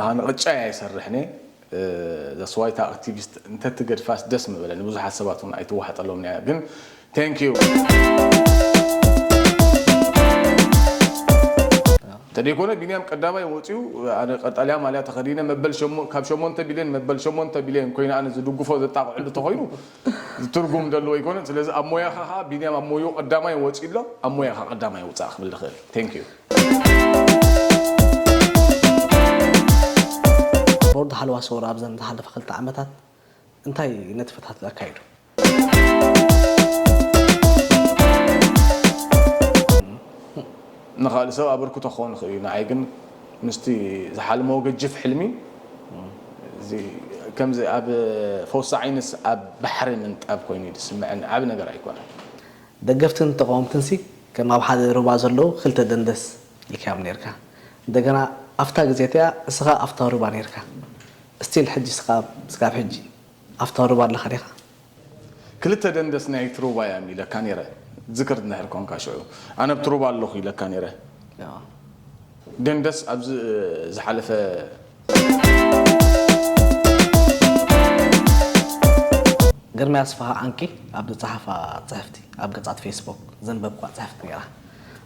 ኣነ ቅጫ ኣይሰርሕን እየ። ዘስዋይታ ኣክቲቪስት እንተትገድፋስ ደስ ምበለኒ። ብዙሓት ሰባት እውን ኣይትዋሓጠሎም እያ። ግን thank you። ተደይኮነ ቢንያም ቀዳማይ ወፂኡ፣ ኣነ ቀጠልያ ማልያ ተኸዲነ መበል ሸሞ- ካብ ሸሞንተ ቢልዮን መበል ሸሞንተ ቢልዮን ኮይነ ኣነ ዝድግፎ ዘጣቕዕሉ ተኾይኑ ትርጉም ዘለዎ ኣይኮነን። ስለዚ ኣብ ሞያኻ ኸዓ ቢንያም ኣብ ሞይኡ ቀዳማይ ወፂኡ ኣሎ፣ ኣብ ሞያኻ ቀዳማይ ውፃእ ክብል ዝኽእል። Thank you። ቦርድ ሓለዋ ሰውራ ኣብዘን ዝሓለፈ ክልተ ዓመታት እንታይ ነጥፍታት ኣካይዱ? ንኻልእ ሰብ ኣበርክቶ ክኸውን ይኽእል እዩ። ንዓይ ግን ምስቲ ዝሓልሞ ገጅፍ ሕልሚ እዚ ከምዚ ኣብ ፈውሲ ዓይንስ ኣብ ባሕሪ ምንጣብ ኮይኑ እዩ ዝስምዐኒ። ዓቢ ነገር ኣይኮነን። ደገፍትን ተቃወምትንሲ ከም ኣብ ሓደ ሩባ ዘለዉ ክልተ ደንደስ ኢልካዮም ነርካ። እንደገና ኣብታ ግዜ እቲኣ እስኻ ኣብታ ሩባ ነርካ። እስቲል ሕጂ እስኻ ስጋብ ሕጂ ኣብታ ሩባ ኣለኻ ዲኻ? ክልተ ደንደስ ናይ ትሩባ እያ ኢለካ ነይረ። ዝክር እንድሕር ኮንካ ሽዑ ኣነ ኣብ ትሩባ ኣለኹ ኢለካ ነይረ። ደንደስ ኣብዚ ዝሓለፈ ግርማይ ኣስፍሃ ዓንቂ ኣብ ዝጸሓፋ ጽሕፍቲ ኣብ ገጻት ፌስቡክ ዘንበብኳ ጽሕፍቲ ነይራ።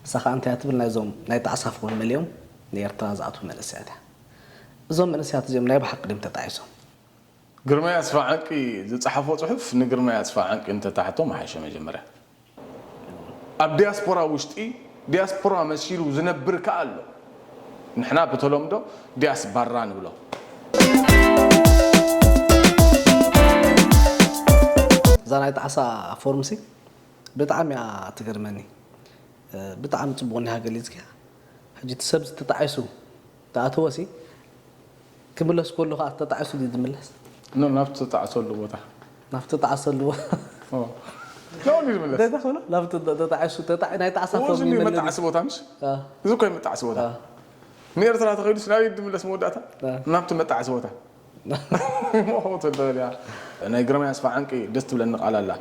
ንሳ ኸኣ እንታይ እያ ትብል? ናይዞም ናይ ጣዕሳ ፎን መሊኦም ንኤርትራ ዝኣትዉ መንእሰያት እያ። እዞም መንእሰያት እዚኦም ናይ ብሓቂ ድዮም ተጣዒሶም? ግርማይ ኣስፍሃ ዓንቂ ዝጸሓፎ ጽሑፍ ንግርማይ ኣስፍሃ ዓንቂ እንተታሕቶ ምሓሸ። መጀመርያ ኣብ ዲያስፖራ ውሽጢ ዲያስፖራ መሲሉ ዝነብር ከኣ ኣሎ። ንሕና ብተለምዶ ዲያስባራ ንብሎ። እዛ ናይ ጣዕሳ ፎርምሲ ብጣዕሚ እያ ትገርመኒ። ብጣዕሚ ጽቡቕ እኒሃ ገሊጽክያ። ሕጂ እቲ ሰብ ዝተጣዒሱ ተኣተወሲ ክምለስ ከሎ ከዓ ተጣዒሱ ድዩ ዝምለስ? ኖ፣ ናብቲ ተጣዕሰሉ ቦታ። ናብቲ ተጣዕሰሉ ቦታ። ኦ። ናብኡ ድዩ ዝምለስ? እንታይ ትብሎ? ናብቲ ተጣዒሱ ተጣዒ ናይ ጣዕሳ እዎ፣ እዚ ፎርም እዩ ይመለስ። መጣዕሲ ቦታ ምሽ? አ፣ እዚ እኮ እዩ መጣዕሲ ቦታ። አ። ንኤርትራ ተኸይዱስ ናበይ ድምለስ መወዳእታ? አ። ናብቲ መጣዕሲ ቦታ። ሞት ወደልያ። ናይ ግርማይ ኣስፍሃ ዓንቂ ደስ ትብለኒ ቃል ኣላ።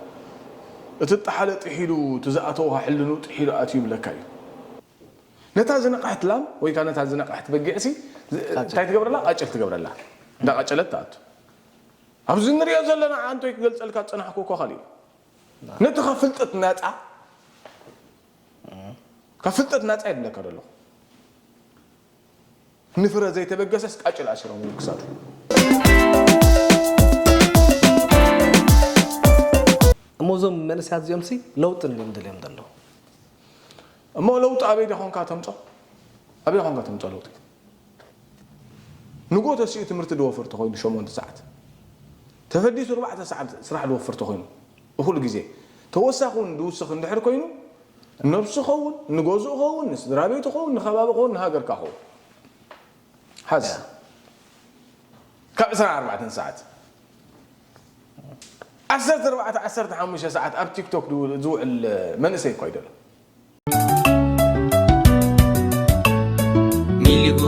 እቲ ጠሓለ ጥሒሉ፣ እቲ ዝኣተወ ሕልንኡ ጥሒሉ ኣትዩ ይብለካ እዩ። ነታ ዝነቕሐት ላም ወይ ከዓ ነታ ዝነቕሐት በጊዕሲ ዝ- እንታይ ትገብረላ? ቃጭል ትገብረላ። እንዳቃጨለት ትኣቱ። ኣብዚ ንሪኦ ዘለና ኣንቶይ ክገልጸልካ ዝጸናሕኩ እኮ ካልእ እዩ። ነቲ ካብ ፍልጠት ናጻ ካብ ፍልጠት ናጻ ይብለካ ዘለኹ። ንፍረ ዘይተበገሰስ ቃጭል ኣሲሮም ክሳዱ። እሞ እዞም መንእሰያት እዚኦም ሲ ለውጢ እንድዮም ደልዮም ዘለዉ? እሞ ለውጢ ኣበይ ዳ ኾንካ ተምጾ? ኣበይ ኾንካ ተምጾ ለውጢ? ንጎ ተሲኡ ትምህርቲ ዝወፍር ተኾይኑ ሸሞንተ ሰዓት ተፈዲሱ ኣርባዕተ ሰዓት ስራሕ ዝወፍር ተኾይኑ እኹል ግዜ ተወሳኺ እውን ዝውስኽ እንድሕር ኮይኑ ነብሱ ኸውን ንገዝኡ ኸውን ንስድራ ቤቱ ኸውን ንኸባቢ ኸውን ንሃገርካ ኸውን ሓዝ ካብ ዕስራን ኣርባዕተን ሰዓት ዓሰርተ ኣርባዕተ ዓሰርተ ሓሙሽተ ሰዓት ኣብ ቲክቶክ ዝውዕል መንእሰይ እኳ ይደሎ ሚሊጎ